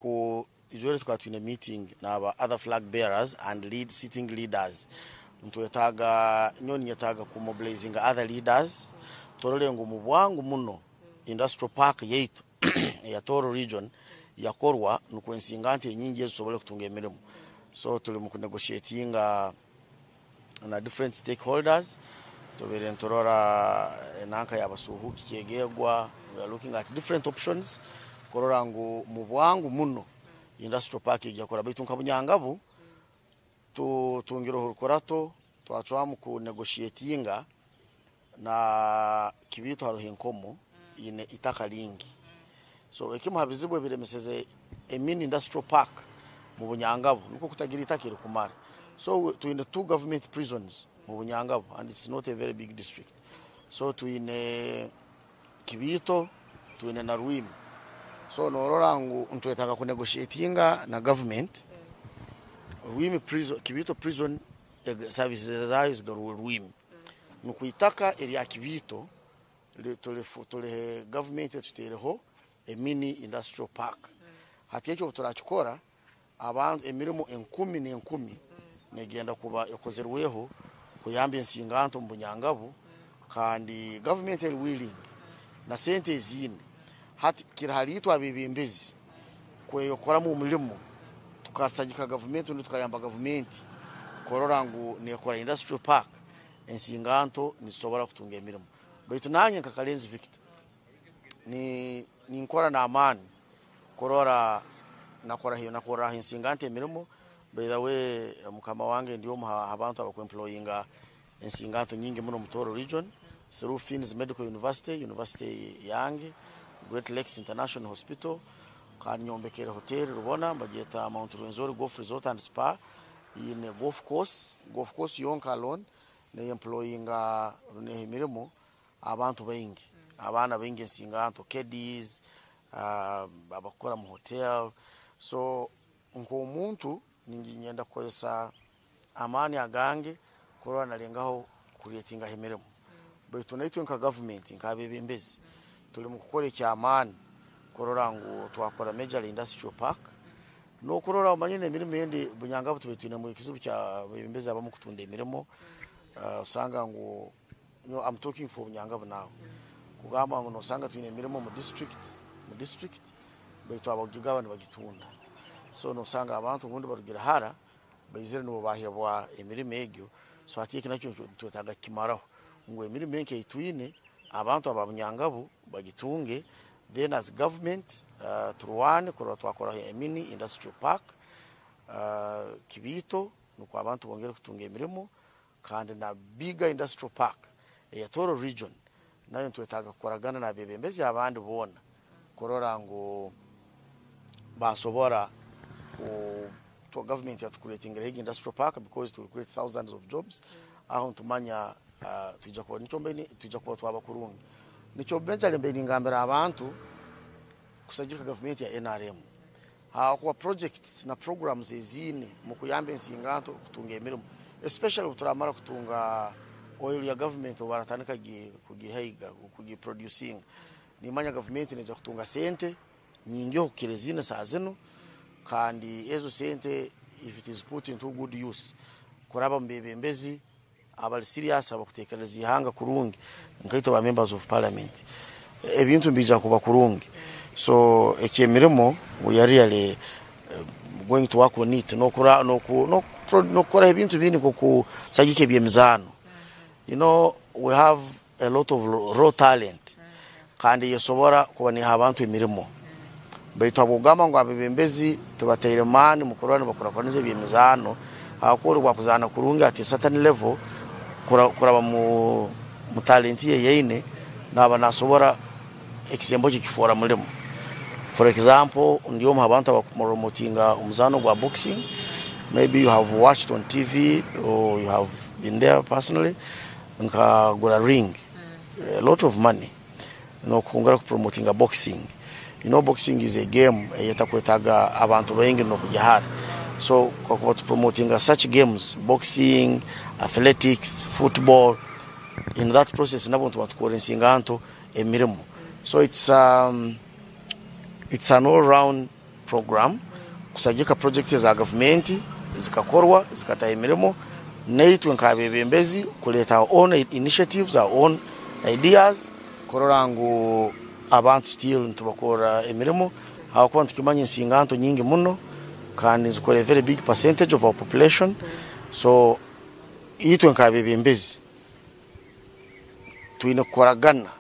Ku ijweri tukaba twine meeting naba other flag bearers and lead sitting leaders nitwetaaga nyowe ninyetaaga ku mobilizinga other leaders torole ngu mubwangu muno industrial park yaitu eya Tooro region yakorwa nukwo ensinganto enyingi ezi zisobole kutunga emirimo so turi mu kunegotiatinga na different stakeholders tubaire niturora enanka ya Basuuhuuki Kyegegwa, we are looking at different options kurora ngu mubwangu muno industrial park egya kora baitu nka Bunyangabu tutungire orukurato twacwamu ku negotiatinga na Kibiito hariho enkomo eine itaka ringi so ekimu ha bizibu ebiremeseze a mini industrial park mu Bunyangabu nikwo kutagira itaka erikumara so twine two government prisons mu Bunyangabu and it's not a very big district so twine Kibiito twine na Rwimi so norora ngu nitwetaaga ku negotiatinga na government Rwimi prison Kibiito prison services zaayo zigarurwe Rwimi Nikwo eitaka erya Kibiito turihe gavumenti etuteereho a mini industrial park. Hati ekyo obuturakikora emirimo enkumi n'enkumi negenda kuba ekozirweho kuyamba ensinganto omu Bunyangabu kandi gavumenti eri willing na sente eziine. Hati kiri hari itwe abebembezi kwekoramu omurimo tukasagika gavumenti rundi tukayamba gavumenti kurora ngu nekora industrial park ensinganto nizisobora kutunga emirimo. Baitu nanye nka Karenzi Victor ninkora n'amaani kurora nakorraho ensinganto emirimo. By the way mukama wange ndi omu ha bantu abakwemployinga ensinganto nyingi muno omu Tooro region through Finns Medical University, university yange, Great Lakes International Hospital, kandi nyombekere hoteri Rubona nibagyeta Mount Rwenzori Golf Resort and Spa eine golf course, golf course yonka alone neyemployinga neha emirimo abantu baingi, abaana baingi ensinganto, caddies, abakukora mu hotel so nk'omuntu niinyenda kukozesa amaani agange kurora nalengaho kucreatingaho emirimo baitu naitwe nka gavumenti nk'abebembezi turi mukukora eky'amaani kurora ngu twakora major industrial park n'okurora omanyire n'emirimo endi Bunyangabu tubaire twinemu ekizibu ky'abebembezi abamu kutunda emirimo osanga ngu I'm talking for Bunyangabu now kugamba ngu nosanga twine emirimo omu district mu district baitu abagigaba nibagitunda so nosanga abantu obundi barugire hara baizire nibo bahebwa emirimo egyo so hati eki nakyo nitwetaaga kukimaraho ngu emirimo eki ei twine abantu aba Bunyangabu bagitunge then as government turwane kurora twakoraho a mini industrial park Kibiito nukwo abantu bongere kutunga emirimo kandi na bigger industrial park eya Tooro region nayo nitwetaaga kukoragana n'abebembezi abandi boona kurora ngu basobora ku government yatucreatingireho egi industrial park because it will create thousands of jobs aho nitumanya twija kuba nikyo twija kuba twaba kurungi. Nikyo majorly mbaire ningambira abantu kusagika gavumenti ya NRM ahakuba projects na programs eziine mukuyamba ensinganto kutunga emirimo especially obuturamara kutunga oil ya gavumenti obubaratandika kugihaiga kugiproducinga nimanya gavumenti neija kutunga sente nyingi okukira eziine saaha zinu kandi ezo sente if it is put into good use kuraba omu bebembezi abari serious abakutekereza ihanga kurungi nkaitwe ba members of parliament ebintu nibiija kuba kurungi so ekyemirimo we are really going to work on it nokukoraho ebintu bindi nkokusagika ebyemizaano you know we have a lot of raw talent kandi esobora kuba neha abantu emirimo baitu habwokugamba ngu abebembezi tibataire maani mukurora nibakurakuraniza ebyemizaano ahakuba ori bwakuzaana kurungi at a certain level kuraba mu talent ye eyaine naba nasobora ekisembo kye kukifoora murimo. For example ndi omu habantu abakupromotinga omuzaano gwa boxing maybe you have watched on TV or you have been there personally nkagura ring a lot of money nokwongera kupromotinga boxing. You know boxing is a game eyetakwetaaga abantu baingi nokugya hara so kakuba tupromotinga such games boxing, athletics, football in that process nabwo nituba nitukora ensinganto emirimo so it's, um, it's an all round program kusagika project za gavumenti zikakorwa zikataha emirimo, naitwe nk'abebembezi kureeta our own initiatives, our own ideas, kurora ngu abantu still nitubakora emirimo, ahakuba nitukimanya ensinganto nyingi muno kandi nizikora a very big percentage of our population. So itwe nk'abebembezi twine kukoragana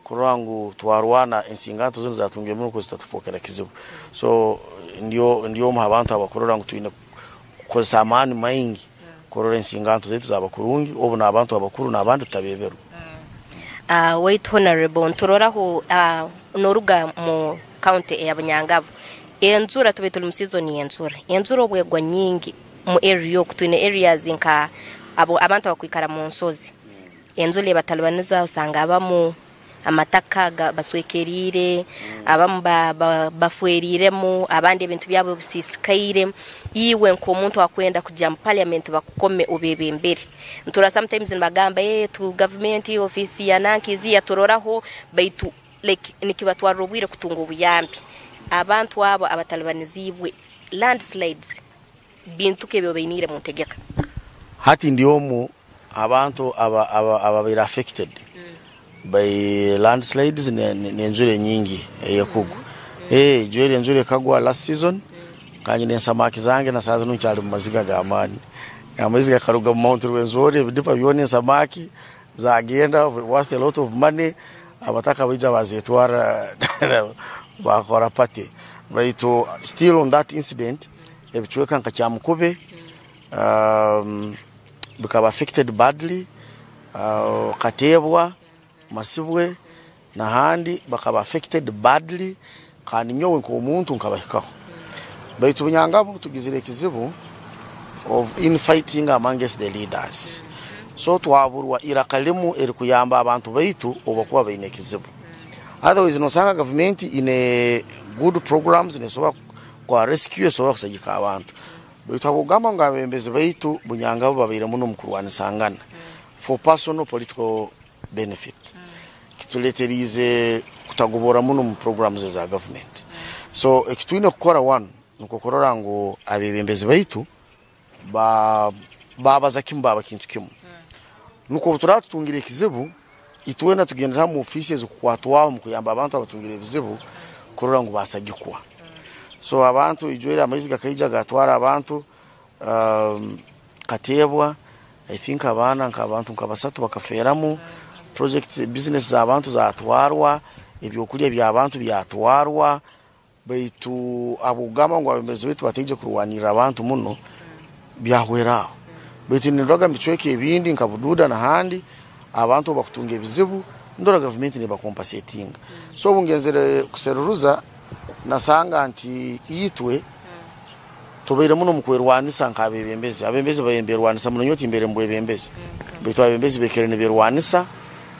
kurora ngu twarwana ensinganto zinu zatunga emirimo ko zitatufokera kizibu. So ndi omu abantu abakurora ngu twine kukozesa amaani maingi kurora ensinganto zaitu zaba kurungi, obu n'abantu abakuru n'abandi tutabeberwa. Wait, Honorable, nturoraho noruga mu county eya Bunyangabo. Enzura, tube tuli mu season y'enzura. Enzura obwegwa nyingi mu area oku, twine areas nka abo abantu abakwikara mu nsozi. Enzura ebatalibaniza, osanga abamu amataka baswekerire, abamu bafweriremu, abandi ebintu byabo bisisikaire. Iwe nk'omuntu akwenda kujya mu parliament bakukome obebembere, ntura sometimes nibagamba, tu government office ya nankizi yaturoraho, baitu like nikibatwarira obwire kutunga obuyambi. Abantu abo abatalibanizibwe landslides, bintu kebyo bainire mu ntegeka? Hati ndi omu abantu ababaire affected by landslides n'enjura enyingi eyekugwa. Ejwere enjura ekagwa last season, kanye n'ensamaki zange na saa zino nkyali mu maziga g'amaani. Amaizi gakaruga mu Mount Rwenzori, ebidipa byona, ensamaki zagenda, worth a lot of money. Abataka baija bazetwara, bakora party. Baitu still on that incident, ebicweka nka Kyamukube bikaba affected badly, Katebwa, Masibwe n'ahandi bakaba affected badly, kandi nyowe nk'omuntu nkabahikaho. Baitu Bunyangabo tugizire ekizibu of infighting amongst the leaders, so twaburwa iraka limu erikuyamba abantu baitu obakuba baine ekizibu. Otherwise nosanga gavumenti ine good programs, nesobola kwa rescue, esobola kusagika abantu. Baitu habwokugamba ngu abebembezi baitu Bunyangabo babaire muno mu kurwanisangana for personal political benefit, kituleteriize kutagobora muno mu programs eza government. So ekitwine kukora, one, nikwo kurora ngu abebembezi baitu babaza kimu, baba kintu kimu, nukwo obu turaba tutungire ekizibu, itwena tugendera mu ofiisi ezikukwatwaho mu kuyamba abantu abatungire ebizibu, kurora ngu basagikwa. So abantu ijwere amaizi gakaija gatwara abantu Katebwa, I think abaana nk'abantu nka basatu bakafeeramu, project business z'abantu zatwarwa, ebyokulya by'abantu byatwarwa. Baitu habwokugamba ngu abebembezi baitu bataije kurwanirra abantu muno, byahwera aho. Baitu nindoraga mu bicweka ebindi nka Bududa n'ahandi, abantu obu bakutunga ebizibu, ndora gavumenti nebacompensatinga. So obu ngenzere kuseruruza, nasanga nti itwe tubaire muno mu kwerwanisa nk'abebembezi. Abebembezi babaire niberwanisa muno. Nyowe timbaire mu bwebembezi, baitu abebembezi baikaire niberwanisa,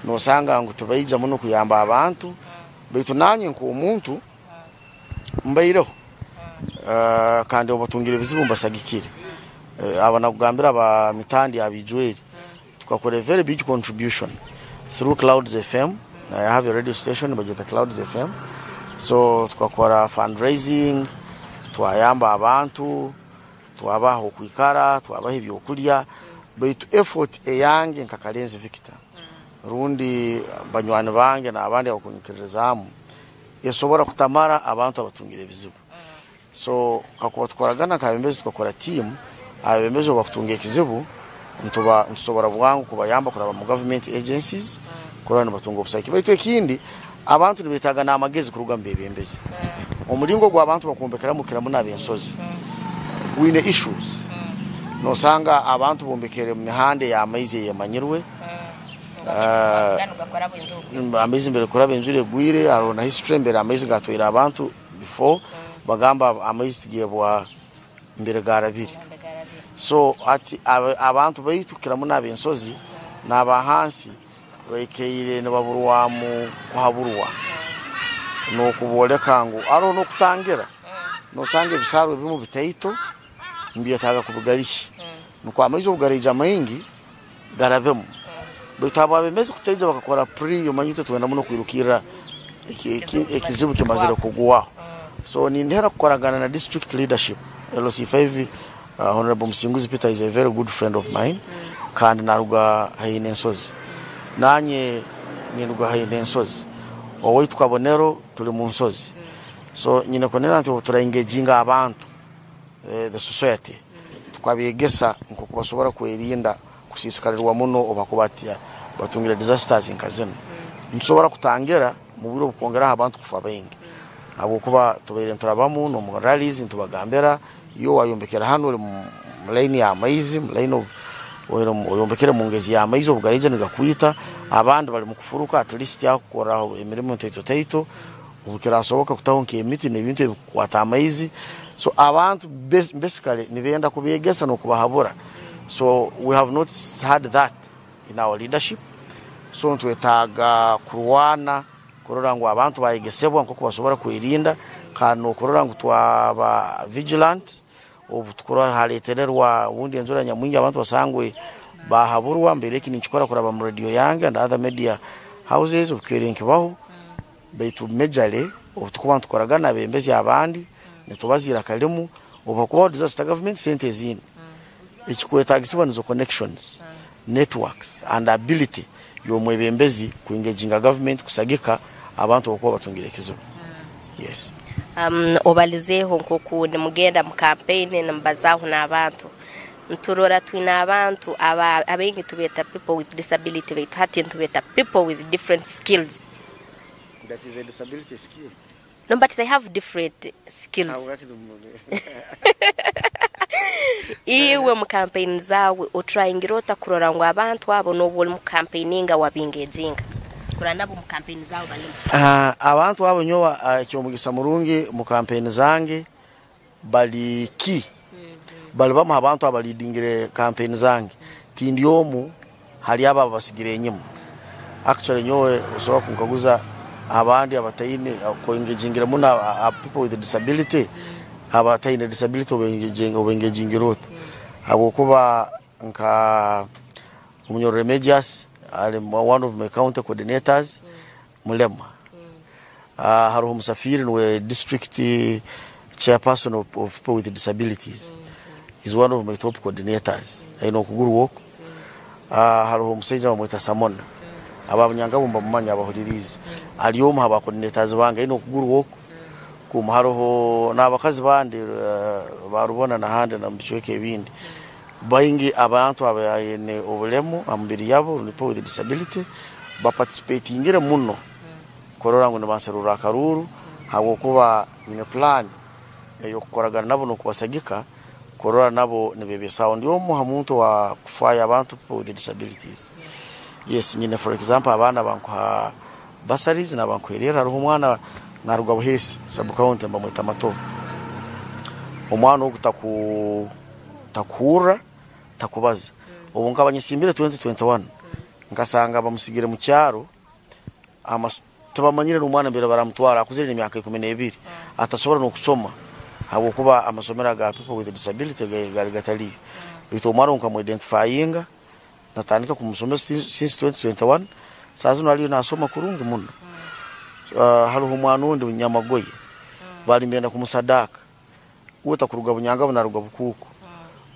nosanga ngu tibaija muno kuyamba abantu. Baitu nanye nk'omuntu mbaireho, kandi obu batungire ebizibu mbasagikire. Aba nakugambira aba mitandi abijweri, tukakora a very big contribution through Clouds FM. I have a radio station bagita Clouds FM. So tukakora fundraising, twayamba abantu, twabaha okwikara, twabaha ebyokulya. Baitu effort eyange nka Kalenzi Victor rundi banywani bange n'abandi abakunyikiririzaamu esobora kutamara abantu abatungire ebizibu. So kakuba tukoragana nk'abebembezi, tukakora team, abebembezi obu bakutunga ekizibu, nituba nitusobora bwangu kubayamba kuraba mu government agencies, kurora nibatunga obusagiki. Baitu ekindi, abantu nibetaaga n'amagezi kuruga mu bebembezi. Omulingo gw'abantu bakumbekeramu, kira muno ab'ensozi, gwine issues. Nosanga abantu bombekere mu mihanda ey'amaizi eyemanyirwe, amaizi mbere kuraba enjura egwire. Hariho na history mbere amaizi gatwaire abantu before, bagamba amaizi tigebwa mbere garabire. So ati abantu baitu, kira muno ab'ensozi n'abahansi, baikaire nibaburwamu kuhaburwa n'okuboleka ngu hariho n'okutangira. Nosanga ebisarwa ebimu bitaito, nibyetaaga kubigarihi, nukwo amaizi obu garaija maingi garabemu. Baitu abo abebembezi kutaija bakakora pre, omanyi itwe twenda muno kwirukirra ekizibu kimazire kugwaho. So nindihera kukoragana na district leadership LC5 Honorable Musinguzi Peter is a very good friend of mine kandi naruga haihi n'ensozi. Nanye ninduga haihi n'ensozi. Owaitu Kabonero turi mu nsozi. So nyine kunira nti obu turaengaginga abantu the society tukabegesa nkoku basobora kwerinda kusisikarirwa muno obu bakuba batungire disasters nka zinu. Nitusobora kutangira mu bwire obukwongeraho abantu kufa baingi. Habwokuba tubaire niturabamu n'omu rallies nitubagambira iyo wayombekera hano ori mu line y'amaizi, mu line oyombekere mu ngezi y'amaizi obugaraija nigakwita, abandi bari mu kufuruka at least aho kukoraho emirimo ntaito taito obukirasoboka kutaho nk'emiti n'ebintu ebikukwata amaizi. So abantu basically nibenda kubegesa n'okubahabura. So we have not had that in our leadership. So nitwetaaga kurwana kurora ngu abantu bayegesebwa nkoku basobora kwerinda kandi n'okurora ngu twaba vigilant obu tukurora haletererwa obundi enjura nyamwingi abantu basangwe bahaburwa. Mbere eki ninkikora kuraba mu radio yange and other media houses obukwere nkibaho, baitu majorly obu tukuba nitukoragana abembezi abandi nitubaziira karimu obu hakubaho disaster, government sente ezindi ekikwetagisibwa nizo connections, networks and ability y'omwebembezi kuengaginga government kusagika abantu abakuba batungire ekizibu. Yes. Obalizeeho nkoku nimugenda mu campaign nimubazaaho n'abantu. Nturora twine abantu abaingi tubeeta people with disability, baitu hati nitubeeta people with different skills. That is a disability skill. No, but they have different skills. Iwe mu campaign zawe otrayingira ota kurora ngu abantu abo n'obu oli mu campaigninga wabingeginga kurora nabo mu campaign zawe balimu? Abantu abo nyowe ekyomugisa murungi mu campaign zange bali key. Bali bamu abantu abalidingire campaign zange. Tindi omu hali abo abasigire enyuma. Actually nyowe osobola kunkaguza abandi abataine kuengagingira muno people with disability, abataine disability obengagingira ota? Habwokuba nka Omunyoro Remedias ali one of my county coordinators, mulema. Hariho Musafiri, niwe district chairperson of people with disabilities, is one of my top coordinators, aine okuguru oku. Hariho omusaija bamweta Samona, ababunyangabo mbamumanya abahuliriize, ali omu ha ba coordinators bange, aine okuguru oku kuma. Hariho n'abakazi bandi barubona n'ahandi na mu bicweka ebindi baingi, abantu abaine obulemu ha mubiri yabo, people with disability, baparticipatingire muno kurora ngu nibanserura akaruru, habwokuba nyine plan ey'okukoragana nabo n'okubasagika kurora nabo nibebesaho. Ndi omu ha muntu wa kufaayo abantu people with disabilities. Yes, nyine for example abaana bankuha bursaries nabankuherera. Hariho omwana naruga Buhesi sub county mbamweta Matovu. Omwana ogu takuhurra, takubaza. Obu nkaba nyesimbire 2021 nkasanga bamusigire mu kyaro, tibamanyire n'omwana mbere baramutwara, akuzire n'emyaka 12, atasobora n'okusoma habwokuba amasomero aga people with disability gali gataliyo. Baitu omwana ogu nkamu-identifyinga, natandika kumusomesa since 2021, saa zinu aliyo nasoma kurungi muno. Hariho omwana ondi Nyamagoye bali mbenda kumusadaka, uwe takuruga Bunyangabo, naruga Bukuku,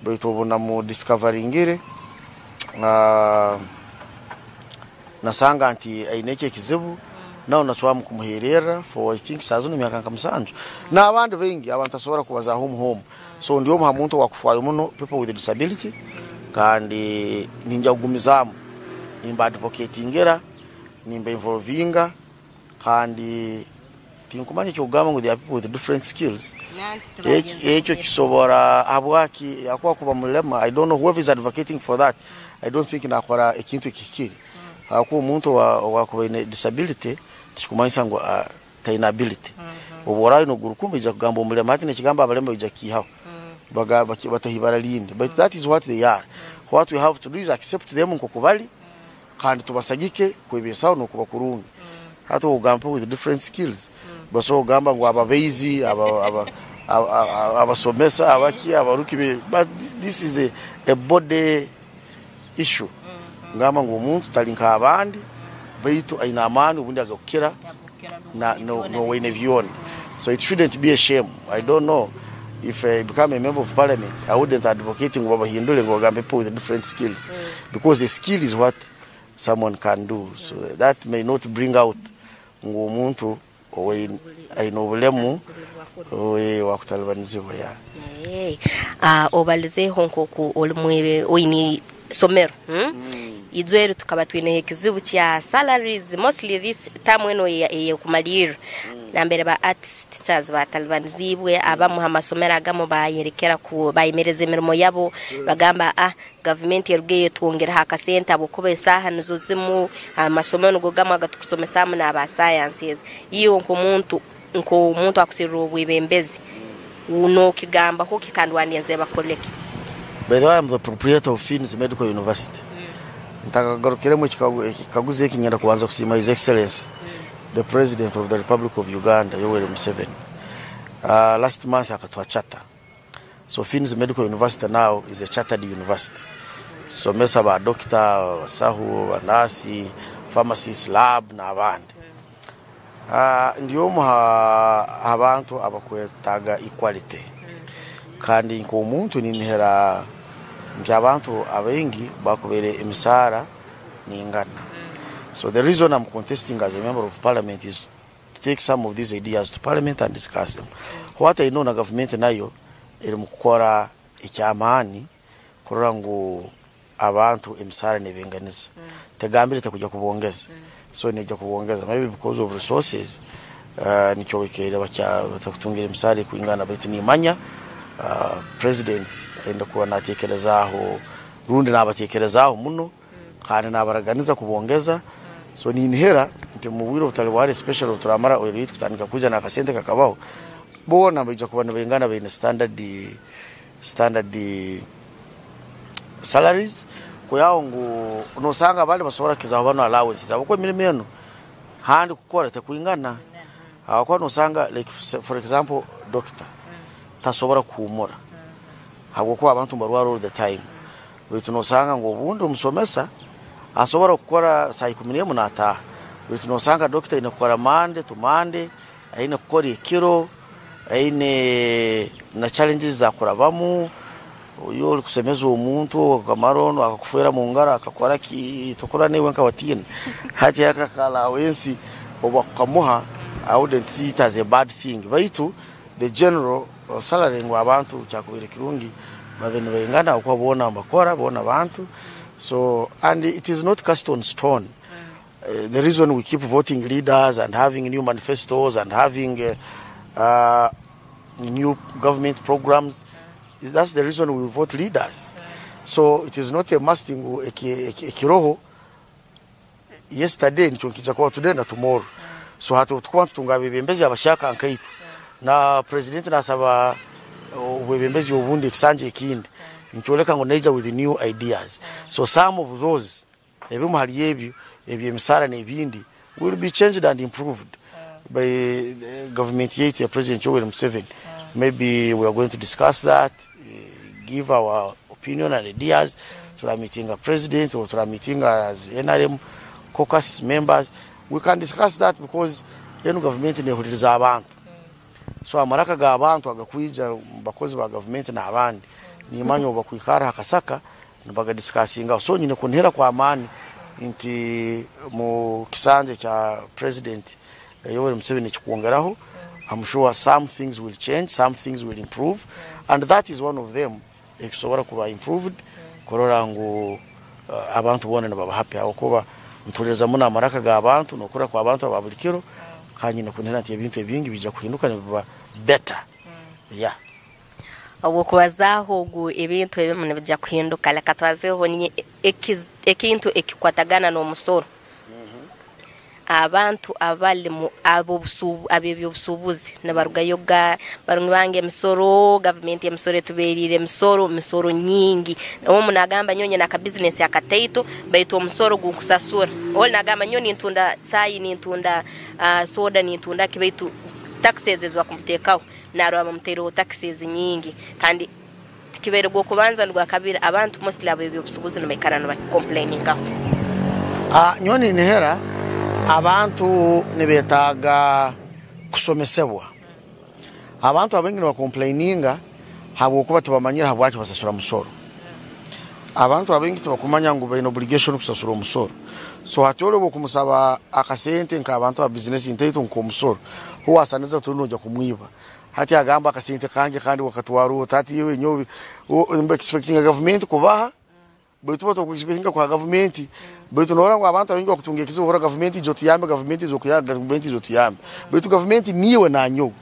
baitu obu namudiscoveringire nasanga nti aine eki ekizibu, nawe nacwamu kumuhererra for I think saa zinu emyaka nka 7, n'abandi baingi abantu tasobora kubazaho omu. So ndi omu ha muntu owakufaayo muno people with disability, kandi ninja kugumizaamu nimba advocatingira, nimba involvinga, kandi tinkumanya ekyokugamba ngu there are people with different skills. Ekyo kisobora habwaki yakuba kuba mulema. I don't know whoever is advocating for that, I don't think nakora ekintu ekihikire, hakuba omuntu owakuba aine disability tikikumanyisa ngu taine ability. Obu orayo noguru ija kugamba omulema, hati nekigamba abalema baija kiihaho bataho ibara lindi, but that is what they are. What we have to do is accept them nkoku bali kandi tubasagike kwebesaho nokuba kurungi. Hati ogamba with different skills, basobola kugamba ngu ababeizi, abasomesa, abaki, abaruki, but this is a body issue. Ngamba ngu omuntu tali nk'abandi, baitu aine amaani obundi agakukira nowaine byona. So it shouldn't be a shame. I don't know if I become a member of parliament, I wouldn't advocate ngu babahindure ngu bagambe people with different skills, because a skill is what someone can do. So that may not bring out ngu omuntu aine obulemu wakutalibanizibwa, yeah. Obalizeeho nk'oku oli mwebe oine isomero, Ijo eri tukaba twineho ekizibu kya salaries, mostly this term enu ey'okumalirra, nambere ba arts teachers batalibanizibwe. Abamu ha masomero agamu bayerekera ku bayemereza emirimo yabo, bagamba, "Ah, gavumenti erugeyo etwongereho akasente," habwokuba esaaha nizo zimu, amasomero nigo gamu agatukusomesaamu n'aba sciences. Iwe nk'omuntu akusirra obwebembezi, nokigambaho ki, kandi wandenze bakoleke? By the way, I'm the proprietor of Finn's Medical University. Ntakagarukiremu ekikaguzo eki, ngenda kubanza kusiima His Excellency the President of the Republic of Uganda, Yoweri Museveni. Last month akatuha charter. So Finn's Medical University now is a chartered university. Somesa ba doctor, abasahu, banasi, pharmacists, lab n'abandi. Ndi omu ha abantu abakwetaaga equality, kandi nk'omuntu ninihira nti abantu abaingi bakubaire emisaara ningana. So the reason I'm contesting as a member of parliament is to take some of these ideas to parliament and discuss them. What I know, na government nayo eri mu kukora ekyamaani kurora ngu abantu emisaara nebenganiza. Tegambire tekujya kubongeza, so nejya kubongeza. Maybe because of resources, nikyobekere batakutungira emisaara ekwingana, baitu nimanya president ayenda kuba natekerezaaho rundi nabatekerezaaho muno, kandi nabaraganiza kubongeza. So ninihera nti mu bwire obutali bwahara, especially oturamara oil yitu kutandika kuja nakasente kakabaho, boona baija kuba nibengana, baine standard salaries, kuyaho ngu nosanga abandi basobora kukizaho bano allowances, habwokuba emirimo eno handi kukora tekwingana, habwokuba nosanga, like for example, doctor tasobora kuhumura habwokuba abantu nibarwara all the time, baitu nosanga ngu obundi omusomesa asobora kukora saa 11 nataaha, baitu nosanga doctor aine kukora Monday to Monday, aine kukora ekiro, aine na challenges zakurabamu. Oyo ori kusemeza omuntu akamara onu akakufera mu ngaro, akakora ki, tokora newe nkawatiina hati aka allowance obakukamuha. I wouldn't see it as a bad thing, baitu the general salary ngu abantu kyakubaire kirungi babe nibaingana, okuba boona mbakora boona abantu. So, and it is not cast on stone. The reason we keep voting leaders and having new manifestos and having new government programs is that's the reason we vote leaders. So it is not a must ngu ekiroho yesterday nikyo nkija kuba today na tomorrow. So hati tukuba tutunga abebembezi abashaka nkaitu, na president nasaba obwebembezi obundi ekisanja ekindi, nkyoleka ngu naija with new ideas. So some of those, ebimu hali ebyo ebyemisaara n'ebindi, will be changed and improved by the government yaitu ya President Yoweri Museveni. Maybe we are going to discuss that, give our opinion and ideas. Turameetinga president or turameetinga as NRM caucus members, we can discuss that, because enu government nehuliriza abantu. So amaraka g'abantu agakwija mu bakozi ba gavumenti n'abandi, nimanya obu bakwikara hakasaka nibagadiscussingaho. So nyine kunihira kw'amaani nti mu kisanja kya President Yoweri Museveni ekikwongeraho, I'm sure some things will change, some things will improve, and that is one of them ekisobora kuba improved, kurora ngu abantu boona nibaba happy, habwokuba ntuliriza muno amaraka g'abantu n'okura kw'abantu aba buli kiro, kandi nyine kunihira nti ebintu ebingi bijja kuhinduka nibiba better, yeah. Obwokubazaaho ogu ebintu ebimu nibijja kuhinduka, leka twazeeho ekintu ekikwatagana n'omusoro. Abantu abali mu ab'ebyobusuubuzi nibarugayo nibanga emisoro, gavumenti emisoro etubeeriire, emisoro nyingi. Omu nagamba, "Nyowe nyine akabizinesi akataito, baitu omusoro gunkusasura." Oli nagamba, "Nyowe nintunda chai, nintunda soda, nintunda ki, baitu taxes ezi bakumuteekaho." Narora bamutaireho taxes nyingi, kandi tikibaire gw'okubanza nigwa kabiri. Abantu mostly ab'ebyobusuubuzi nibaikara nibacomplainingaho. Nyowe ninihera abantu nibetaaga kusomesebwa. Abantu abaingi nibakomplaininga habwokuba tibamanyire habwaki basasura musoro. Abantu abaingi tibakumanya ngu baine obligation kusasura omusoro. So hati ori obwokumusaba akasente nk'abantu aba bizinesi ntaito nk'omusoro, huwasaniza oti noija kumwiba. Hati agamba akasente kange kandi wakatwara ota? Hati iwe nyowe niba-expectinga gavumenti kubaha baitu bo tibaku-expectinga kuha gavumenti. Baitu norora ngu abantu abaingi bakutunga ekizibu bahurra gavumenti ija otuyambe, gavumenti ija okuyambe, gavumenti ija otuyambe. Baitu gavumenti niiwe nanyowe.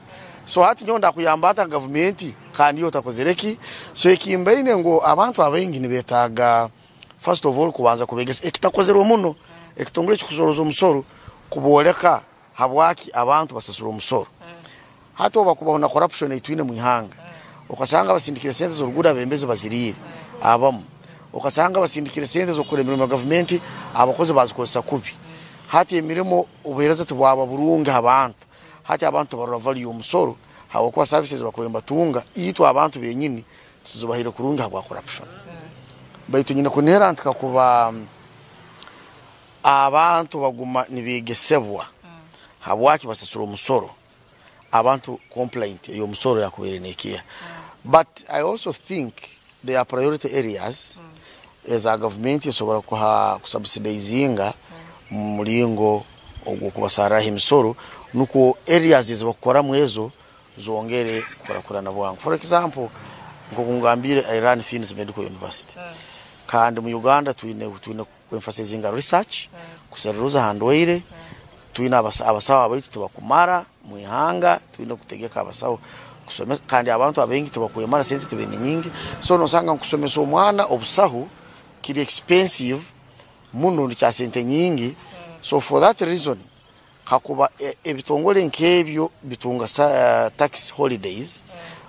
So hati nyowe ndakuyamba nta gavumenti kandi iwe otakozere ki? So ekimbaine ngu abantu abaingi nibetaaga first of all kubanza kubegesa ekitakozerwe muno, ekitongore ekikusorooza omusoro kubooleka habwaki abantu basasura omusoro. Hati obu hakubaho na corruption ei twine omu ihanga, okasanga basindikire sente z'oruguudo abebembezi baziriire abamu, okasanga basindikire sente z'okukora emirimo ya gavumenti abakozi bazikozesa kubi. Hati emirimo obuheereza tibwaba burungi ha bantu. Hati abantu tibarora value y'omusoro habwokuba services ezi bakubaire nibatunga itwe abantu benyini tituzibahaire kurungi habwa corruption. Baitu nyine kunihira nti kakuba abantu baguma nibegesebwa habwaki basasura omusoro, abantu complaint ey'omusoro yakubaire nekiha. But I also think there are priority areas eza gavumenti esobora kuha kusubsidizinga mu muringo ogw'okubasarraho emisoro nukwo areas ezi bakukoramu ezo zongere kukurakurana bwangu. For example, nk'oku ngambiire I run Finn's Medical University kandi mu Uganda twine twine kwemphasizinga research, kuseruruza ha ndwaire, twine abasaho abaitu tibakumara mu ihanga, twine kutegeka abasaho kusomesa kandi abantu abaingi tibakwemara sente tibaine nyingi, so nosanga ngu kusomesa omwana obusaho kiri expensive muno nikya sente nyingi, so for that reason kakuba ebitongore nk'ebyo bitunga tax holidays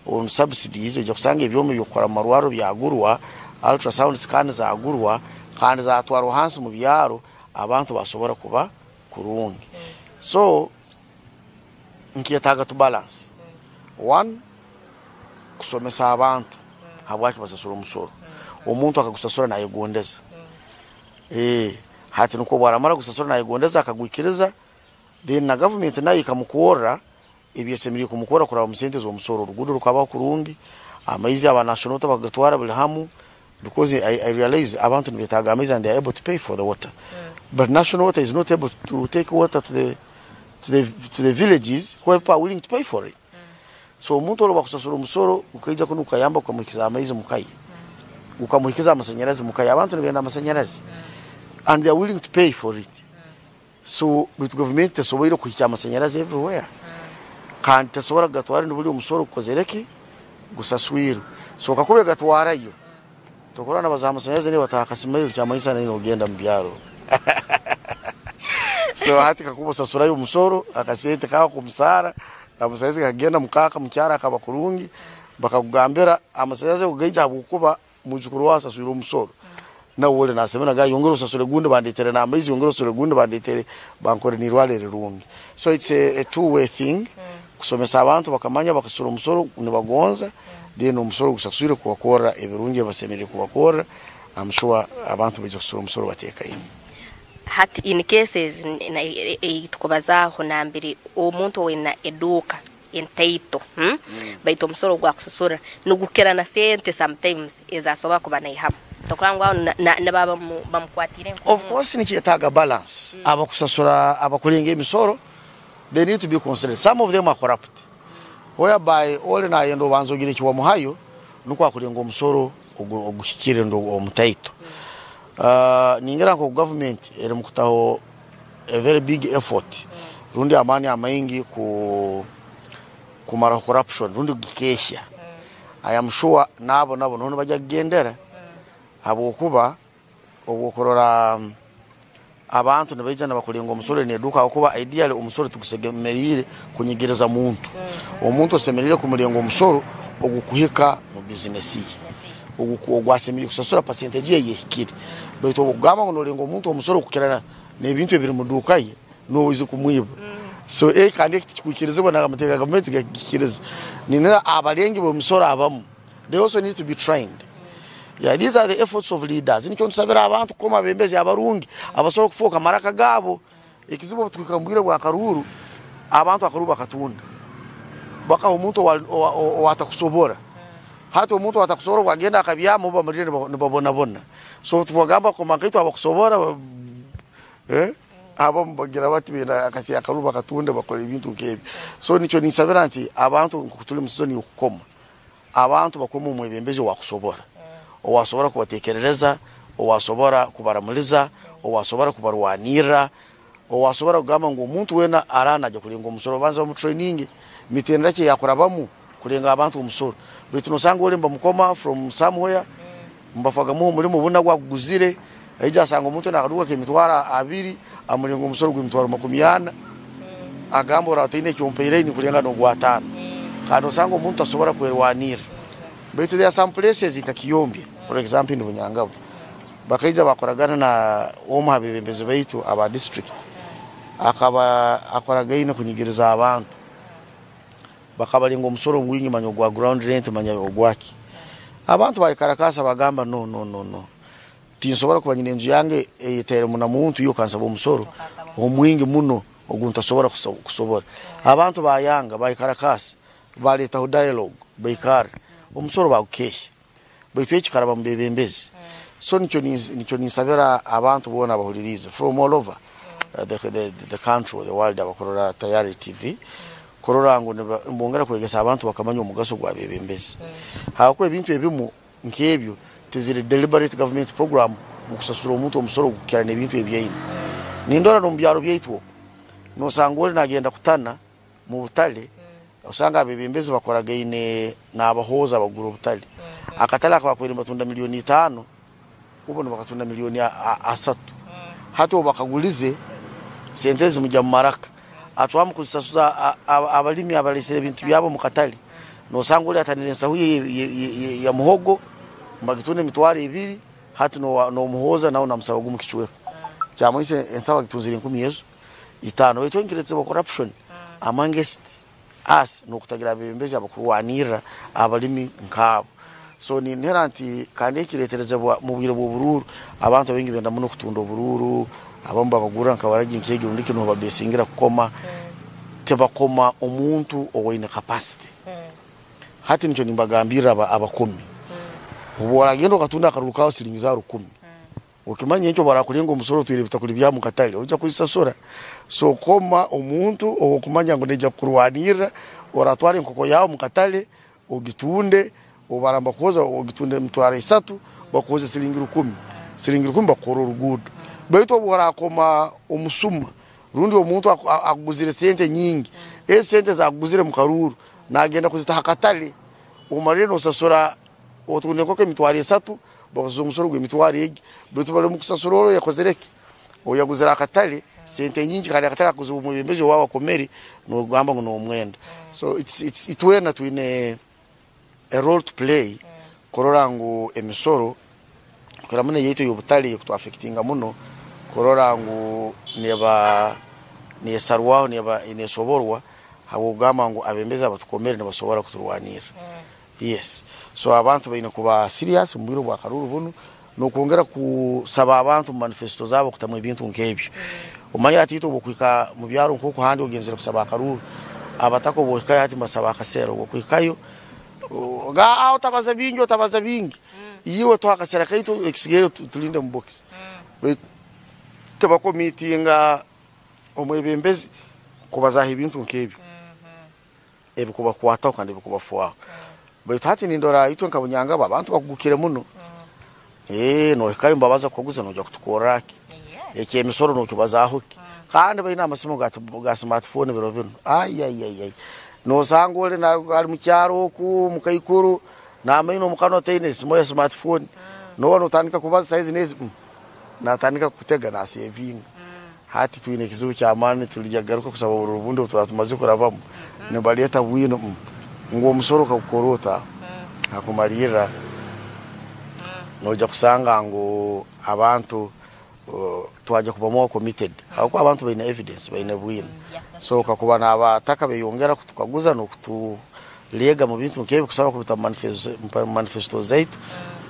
on subsidies oija kusanga ebyoma eby'okukora mu marwariro byagurwa, ultrasound scan zagurwa kandi zatwarwa hansi mu byaro abantu basobora kuba kurungi. So nikyetaaga tu balance, one kusomesa abantu habwaki basasura omusoro, omuntu akagusasura nayegondeza. Hati nukwo obu aramara gusasura nayegondeza akagwikiriza, then na gavumenti nayo ekamukorra ebi esemeriire kumukorra kuraba omu sente z'omusoro. Oruguudo rukabaho kurungi, amaizi aba National Water bakagatwara buli hamu because I realize abantu nibetaaga amaizi and they are able to pay for the water. But National Water is not able to take water to the, to the, to the villages where people are willing to pay for it. So omuntu ori owakusasura omusoro gukaija kunu gukayamba gukamuhikiza amaizi muka ye, gukamuhikiza amasanyarazi muka ye. Abantu nibenda amasanyarazi and they are willing to pay for it. So baitu gavumenti tesoboire kuhikya amasanyarazi everywhere kandi tesobora kugatwara niburi omusoro gukozere ki? Gusaswirwe. So kakuba egatwarayo tokurora nabaza amasanyarazi nibo bataha akasimayo kyamanyisa nainwe ogenda omu byaro. So hati kakuba osasurayo omusoro akasente kawe ak'omusaara amasanyarazi gakagenda mukaaka mukyaro akaba kurungi bakakugambira amasanyarazi ago gaija ahabw'okuba mwijukuru waawe asaswire omusoro nawe ori nasemera nagamba yongera osasure gundi bandetere n'amaizi yongera osasure gundi bandetere bankore n'irwariro erirungi. So it's a two way thing kusomesa abantu bakamanya bakasasura omusoro nibagonza then omusoro gusaswire kubakorra ebirungi ebi basemeriire kubakorra I'm sure abantu baija kusasura omusoro batekaine. Hati in cases eyitukubazaaho nambere omuntu owaine eduuka entaito baitu omusoro ogu akusasura nigukira na sente sometimes ezi asobora kuba naihamu tokurora ngu aho nibaba bamukwatiire enkomo. Of course nikyetaaga balance abakusasura abakurenga emisoro they need to be considered some of them are corrupt whereby ori nayenda obanze ogire ekiwamuhayo nukwo akurenga omusoro oguhikire rundi omutaito. Ningira nkoku government erimu kutaho a very big effort rundi amaani amaingi kumaraho corruption rundi kugikehya. I am sure naabo nabo niho nibaija kugendera habwokuba obu okurora abantu nibaija nibakurenga omusoro neduuka ahabwokuba ideally omusoro tigusemeriire kunyigiriza muntu. Omuntu osemeriire kumurenga omusoro ogukuhika mu bizinesi ye, ogu asemeriire kusasura percentage ye eyehikire. Baitu obu okugamba ngu norenga omuntu omusoro kukira n'ebintu ebiri mu duuka ye, nooba oizire kumwiba. So kandi eki tikikwikirizibwa n'amateeka ga gavumenti tigakikiriza. Ninira abarengi b'emisoro abamu they also need to be trained. Yeah, these are the efforts of leaders. Nikyo ntusabira abantu kukoma abembezi abarungi abasobora kufooka maraka gaabo. Ekizibu obu tuhika omu bwire bwa karuuru, abantu akaruuru bakatunda. Bakaha omuntu owatakusobora. Hati omuntu owatakusobora obu agenda akabyama obu bamalire nibabonabona. So tubagamba koma nkaitwe abakusobora abamu bagira bati benda akasi akaruru bakatunde bakora ebintu nk'ebyo. So nikyo ninsabira nti abantu nkoku tuli mu season y'okukoma, abantu bakome omwebembezi owakusobora, owasobora kubatekerereza, owasobora kubaramuliza, owasobora kubarwanirra, owasobora kugamba ngu omuntu weena araaba naija kurenga omusoro babanze bamutraininge, mitendera ki eyakurabamu kurenga abantu omusoro. Baitu nosanga ori nibamukoma from somewhere, nibafagamuha omurimo obundi nagwo aguguzire, aija asanga omuntu nakaduuka k'emitwaro abiri, amurenga omusoro gw'emitwaro 40, agamba oraba otaine eki ompaire ninkurenga n'ogwataano. Kandi osanga omuntu tasobora kwerwanirra. Baitu there are some places nka Kiyombya for example in Bunyangabu, bakaija bakoragana na omu ha bebembezi baitu aba district, akaba akoragaine kunyigiriza abantu. Bakabarenga omusoro gwingi manya ogwa ground rent manya ogwaki. Abantu bayekarakaasa bagamba no no no no, tinsobora kuba nyine enju yange eyeteremu na muntu iwe okansaba omusoro omwingi muno ogu ntasobora kusobora. Abantu bayanga bayekarakaasa baretaho dialogue baikarra omusoro bagukehya. Baitu eki kikaraba mu bebembezi. So nikyo nikyo ninsabira abantu boona abahuliriize from all over the country or the world abakurora Tayari TV kurora ngu nibongera kwegesa abantu bakamanya omugaso gwa bebembezi. Habwokuba ebintu ebimu nk'ebyo tiziri deliberate government program mu kusasura omuntu omusoro ogukukira n'ebintu ebi aine. Nindora n'omu byaro byaitu oku, nosanga ori nagenda kutana mu butale, osanga abebembezi bakoragaine n'abahooza abagura obutale. Akatale aka bakubaire nibatunda 5 million, ubo nibakatunda 3 million. Hati obu bakagulize, sente zimugya mu maraka. Acwamu kuzisasuza abalimi abalesere ebintu byabo omu katale. Nosanga ori atanire ensahu ye ya muhogo, nibagitunda 20,000, hati n'omuhooza nawe namusaba gumu kicweka. Kyamanyisa ensahu agitunzire enkumi ezo itaano. Baitu enkiretebwa corruption amongst us n'okutagira abebembezi abakurwanirra abalimi nk'abo. So nintera nti kandi ekireterezebwa mu bwire bw'oburuuru, abantu abaingi benda muno kutunda oburuuru, abamu babagurra nka waragi nk'egi rundi ki niho babesingira kukoma, tibakoma omuntu owaine capacity. Hati nikyo nimbagambirra abakomi. Obu oragenda okatunda akaruru kawe siringi za 1,000, okimanye ekyo barakurenga omusoro otwire ebitakuri byawe mu katale, oija kuzisasura. So koma omuntu ow'okumanya ngu naija kukurwanirra, oratwara enkoko yawe mu katale, ogitunde, obu baraba nibakuhoza ogitunde 30,000, bakuhoze siringi 1,000. Siringi 1,000 bakukora oruguudo. Baitu obu orakoma omusuma, rundi omuntu akuguzire sente nyingi, ezi sente zakuguzire mu karuuru, nagenda kuzita ha katale, omalire nosasura otunda enkoko 30,000, bakusasura omusoro gw'emitwaro egi, baitu bari omu kusasura oro yakozire ki? Oyaguzire akatale sente nyingi kandi akatale akaguzibwa omwebembezi owaawe akomere, nogamba ngu n'omwenda. So it's itwena twine a role to play kurora ngu emisoro kukira muno eyaitu ey'obutale ekutuaffectinga muno kurora ngu neba nesarwaho neba nesoborwa habw'okugamba ngu abebembezi abatukomere nibasobora kuturwanirra. Yes. So abantu baine kuba serious omu bwire bwa karuuru bunu n'okwongera kusaba abantu mu manifesto zabo kutamu ebintu nk'ebyo. Omanyire hati itwe obwokuhika mu byaro nk'oku handi ogenzere kusaba akaruuru, abataka obwohikayo hati nibasaba akasera, obwokuhikayo otabaza bingi otabaza bingi. Iwe tuha akasera kaitu ekisigaire tulinde mu box. Baitu tibakomitinga omwebembezi kubazaho ebintu nk'ebyo ebikubakwataho kandi ebikubafuaho. Baitu hati nindora itwe nka Bunyangabo abantu bakugukire muno. Nohikayo nibabaza kukaguza noija kutukorra ki? Eky'emisoro nokibazaho ki? Kandi baine amasimu ga smartphone biro binu. Ai. Nosanga ori ari mu kyaro oku mukaikuru n'amaino omu kanwa taine esimu ya smartphone. Noba notandika kubaza saizi n'ezi natandika kukutega nasevinga. Hati twine ekizibu ky'amaani tulijagaruka kusaba obururu bundi obu turaba tumaze kurabamu. Nibaleta bwino ngu omusoro okagukora ota? Hakumalirra noija kusanga ngu abantu twaja kuba more committed habwokuba abantu baine evidence baine bwino. So kakuba n'abataka beyongera kutukaguza n'okutuleega mu bintu nk'ebi kusaba kubita mu manifesto zaitu,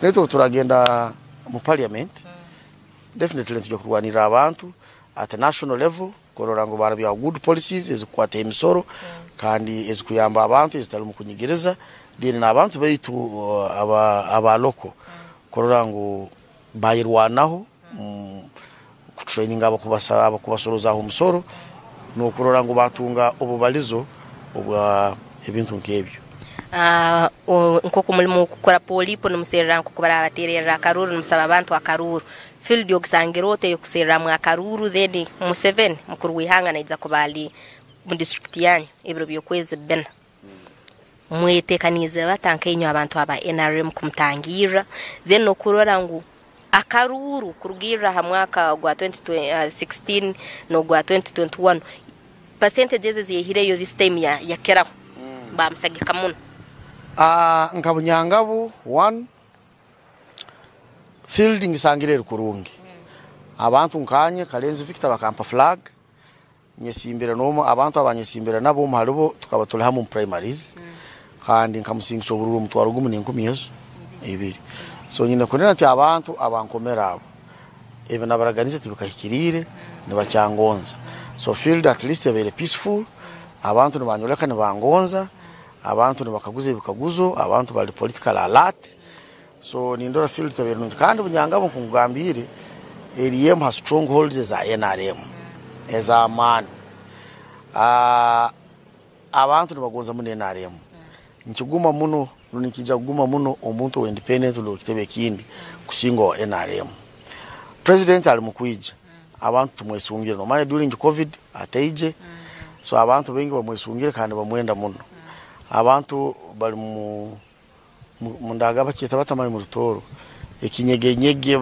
naitwe obu turagenda mu parliament definitely nitujya kurwanirra abantu at national level. kurora ngu barabyaho good policies ezikukwata emisoro kandi ezikuyamba abantu, ezitarimu kunyigiriza. Then n'abantu baitu aba local kurora ngu bayirwanaho kutraininga abakubasorozaaho omusoro n'okurora ngu batunga obubalizo obwa ebintu nk'ebyo. Nk'oku mulimu kukora polipo nimuserra nk'oku barabatererra akaruuru, nimusaba abantu akaruuru. Field ogisangire ota ey'okuserramu akaruuru? Then Museveni mukuru w'ihanga naija kuba ali mu disiturikiti yanyu ebiro by'okwezi bbina. Mwetekaniize bata nkainywe abantu aba NRM kumutangirra, then n'okurora ngu akaruuru kurugirra ha mwaka gwa 2016 n'ogwa 2021 percentage ezi eziyehireyo this time yakiraho bamusagika muno? Nka Bunyangabu one field ngisangire eri kurungi. Abantu nkanye Kalenzi Victor bakampa flag, nyesimbire n'omu abantu abanyesimbire nabo, omu haribo tukaba turi hamwe omu primaries kandi nkamusingisa obururu 10,200. So nyine kunena nti abantu abankomera abo, ebi nabaraganize tibikahikiriire, nibakyangonza. So field at least ebaire peaceful, abantu nibanyoleka nibangonza, abantu nibakaguza ebikaguzo, abantu bali political alert. So nindora field tabaire nungi. Kandi Bunyangabo, nkugambiire, eri emu ha strongholds eza NRM ez'amaani. Abantu nibagonza muno NRM. Nkiguma muno, nikija kuguma muno omuntu owa independent rundi ow'ekitebe ekindi kusinga owa NRM. President ali mukwija, abantu tumwesungire. Nomanya during COVID ataije, so abantu baingi bamwesungire kandi bamwenda muno. Abantu bali mu mundaga bakyeta batamayi mu Rutooro, ekinyegenyege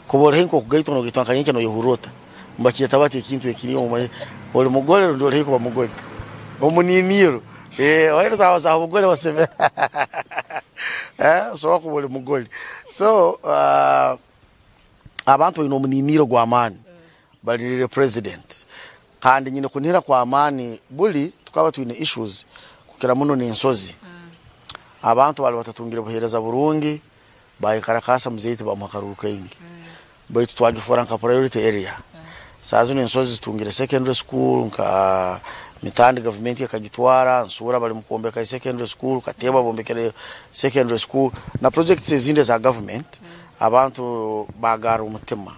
kuba ori haihi nk'okugaitwa, nogaitwa nka nyenkya noyehurra ota? Nibakyeta bati ekintu ekiri oli mugole rundi ori haihi kuba mugole omuniniiro. Waine twabaza aha bugole basemera, osobola kuba ori mugole. So abantu baine omuniniiro gw'amaani, barindiire president. Kandi nyine kunihira kw'amaani, buli tukaba twine issues kukira muno n'ensozi. Abantu bali batatungire buheereza burungi, bayekarakaasa muzeeyi tibamuha akaruru kaingi, baitu twagifoora nka priority area. Saaha zinu ensozi zitungire secondary school, nka Mitandi gavumenti ekagitwara, Nsuura bali mukwombeka secondary school, Kateebwa bombekere secondary school na projects ezindi eza government. Abantu bagarra omutima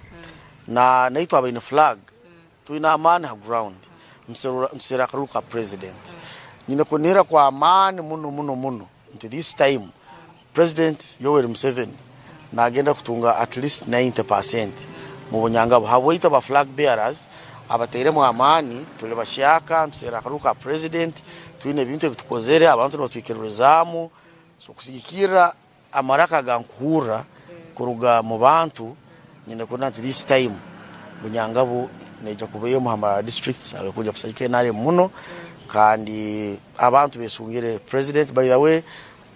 na naitwe abaine flag twine amaani ha ground, nituserra akaruru ka president. Nyine kunihira kw'amaani muno muno muno nti this time President Yoweri Museveni nagenda kutunga at least 90% mu Bunyangabo habwaitu aba flag bearers abatairemu amaani. Tuli bashyaka, nituserra akaruru ka president, twine ebintu ebitukozere, abantu nibatwikiririzaamu. So kusigikirra amaraka agankuhurra kuruga mu bantu, nyine kunena nti this time Bunyangabo neija kuba emu ha ma districts agakuja kusagika NRM muno. Kandi abantu besungire president. By the way,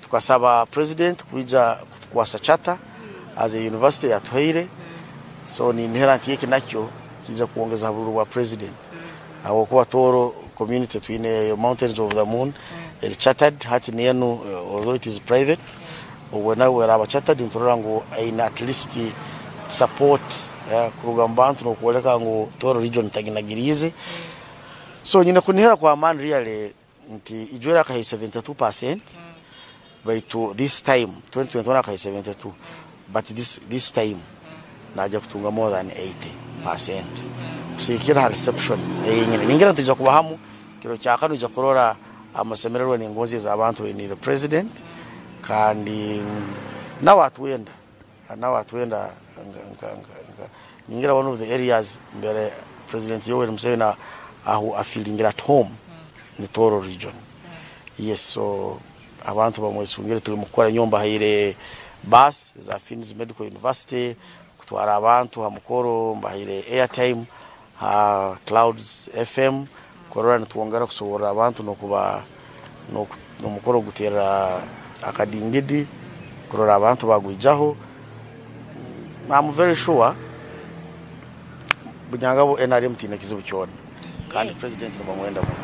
tukasaba president kwija kutukwasa charter as a university yatuhaire, so ninihira nti eki nakyo kiija kwongeza ha bururu bwa president, habwokuba Tooro community twine Mountains of the Moon eri chartered hati nenu, although it is private. Obwe nawe eraba chartered, niturora ngu aine at least support kuruga mu bantu n'okwoleka ngu Tooro region taginagiriize. So nyine kunihira kw'amaani really nti ijwera akahayo 72%, baitu this time 2021 akahayo 72, but this time naija kutunga more than 80% kusigikirra ha reception eyenyine. Ningira nitwija kuba hamu kiro kyakana, ija kurora amasemererwa n'engonzi ez'abantu bainiire president. Kandi nawe atwenda, nawe atwenda. Ningira one of the areas mbere President Yoweri Museveni ahu afeelingira at home ni Tooro region, yes. So abantu bamwesungire, turi mukukora. Nyowe mbahaire bus za Fins Medical University kutwara abantu ha mukoro, mbahaire airtime ha Clouds FM kurora nitwongera kusoborra abantu n'okuba n'omukoro guterra akadingidi kurora abantu bagwijaho. I'm very sure Bunyangabo NRM tiine kizibu kyona kandi president nibamwenda muno.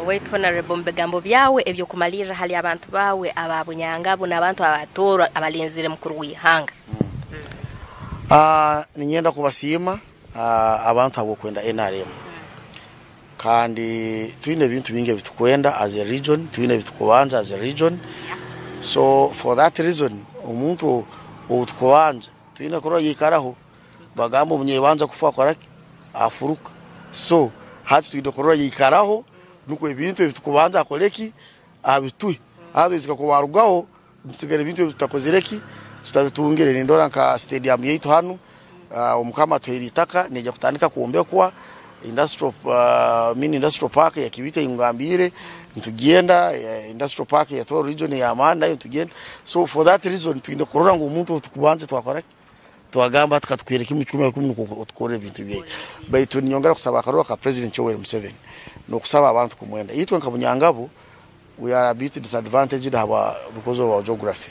Waitu Honorable, mu bigambo byawe eby'okumalirra hali abantu bawe aba Bunyangabo n'abantu aba Tooro abalenzire mukuru w'ihanga. Ninyenda kubasiima. abantu habw'okwenda NRM. Kandi twine ebintu bingi ebitukwenda as a region, twine ebitukubanja as a region. So for that reason, omuntu ou tukubanja twine kurora yaikaraho. Bagamba omunyeibanja kufa akora ki? Afuruka. So hati twine kurora yaikaraho nukwo ebintu ebitukubanza akore ki? Abituhe. Otherwise kakuba arugaho nitusigara ebintu ebi tutakozire ki? Tutabitungire. Nindora nka stadium yaitu hanu, Omukama atuhaire itaka neija kutandika kwombekwa, industrial, mini industrial park ya Kibiito ei nkugambiire nitugyenda, industrial park ya Toro region ey'amaani nayo nitugyenda. So for that reason twine kurora ngu omuntu ou tukubanja twakora ki? Twagamba hati katukuhere kimwe 100 nukwo otukorre ebintu byaitu. Baitu ninyongera kusaba akaruru ka President Yoweri Museveni n'okusaba abantu kumwenda. Itwe nka Bunyangabu we are a bit disadvantaged habwa because of our geography.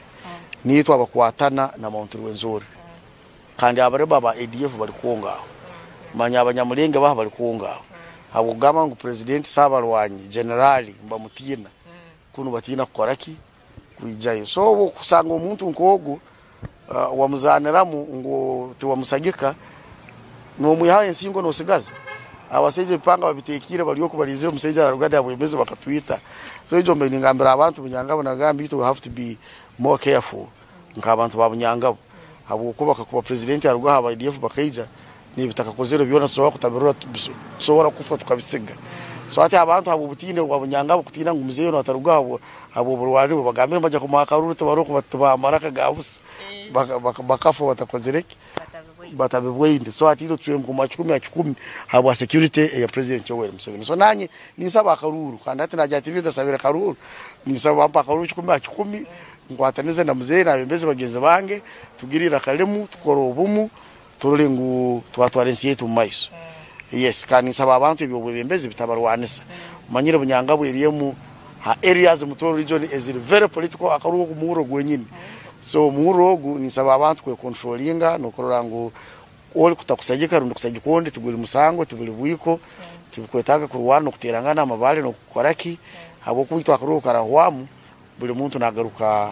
Nitwe abakwatana na Mount Rwenzori. Kandi abarebo aba ADF bari kwonga aho. Manya Abanyamulenge baha bari kwonga aho. Habw'okugamba ngu President Saabarwanyi, Generali, nibamutiina. Kunu batiina kukora ki? Kwijayo. So obu okusanga omuntu nk'ogu wamuzaaniramu ngu tiwamusagika, nomwihaho ensingo nosigaza. Abasaija ebipanga babiteekiire bari oku barinzire omusaija araruga aha bwemezi bakatwita. So egyo mbaire ningambira abantu Bunyangabo nagamba itwe we have to be more careful nk'abantu ba Bunyangabo habwokuba kakuba president aruga aha aba ADF bakaija n'ebitakakozirwe byona tusobora kutabirora tusobora kufa tukabisiga. So hati abantu habw'obutiine bwa Bunyangabo kutiina ngu muzeeyi onu ataruga habw'oburwani bwe bagambire ngu baija kumuha akaruru tibaroho tibaha amaraka ga busa bakafa batakozire ki? Batabibwaine. So hati itwe tucwiremu kumuha kikumi ha kikumi habwa security eya President Yoweri Museveni. So nanye ninsaba akaruuru kandi hati nagira TV ntasabire karuuru, ninsaba bampe akaruuru kikumi ha kikumi nkwatanize na muzeeyi n'abebembezi bagyenzi bange tugire eiraka rimu tukore obumu Turore ngu twatwara ensi yaitu omu maiso. Yes, kandi ninsaba abantu eby'obwebembezi bitabarwanisa. Omanyire Bunyangabu eri emu ha areas mu Toro region eziri very political akaruho ogu muhurro gwenyini. So omuhurro ogu ninsaba abantu kwe controllinga n'okurora ngu ori kutakusagika rundi kusagika ondi tiguri musango, tiburi bwiko, tibikwetaaga kurwana n'okuteerangana amabaare n'okukora ki habw'okuba itwe akaruho karahwamu Buri muntu nagaruka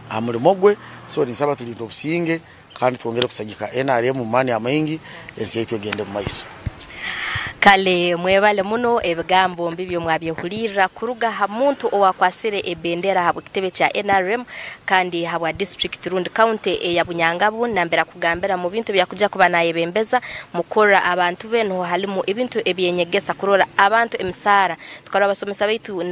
aha murimo gwe, so ninsaba turinde obusinge kandi twongere kusagika nrm omu maani amaingi ensi yaitu egende omu maiso. Kale mwebale muno ebigambo mbibyo mwabyehulirra kuruga ha muntu owakwasire ebendera habw'ekitebe kya nrm kandi habwa district rundi county eya Bunyangabu nambere akugambira mu bintu ebyakuja kuba nayebembeza mukurora abantu be nuho halimu ebintu ebyenyegesa kurora abantu emisaara Tukarora abasomesa baitu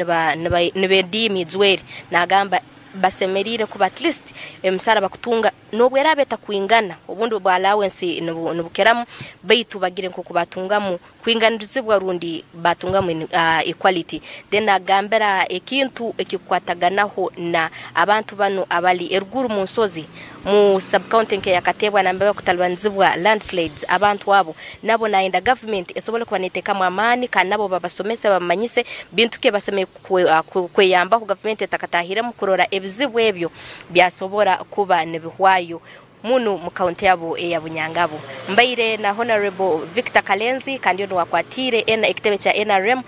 nibediima ijweri, nagamba basemeriire kuba at least emisaara bakutunga nobweraba etakwingana obundi obwa allowance nibukiramu baitu bagire nkoku batungamu kwinganirizibwa rundi batungamu equality. Then nagambira ekintu ekikukwataganaho na abantu banu abali eruguru munsozi Mu sub county nkeya Kateebwa nambere bakutalibanizibwa landslides abantu abo nabo nayenda government esobole kuba netekamu amaani kandi nabo babasomese babamanyise bintu ki ebibasemeriire kweyambaho government etakatahiremu kurora ebizibu ebyo byasobora kuba nibihwayo munu mu county yabo eya Bunyangabu. Mbaire na Honourable Victor Kalenzi kandi onu owakwatiire ekitebe kya nrm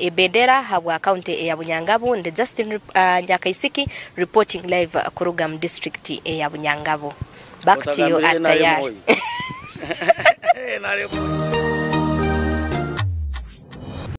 ebendera habwa county eya Bunyangabu. Ndi Justin Nyakaisiki Reporting live kuruga mu district eya Bunyangabu. Back to you Otagambire at NRM Tayari. oye. NRM oye.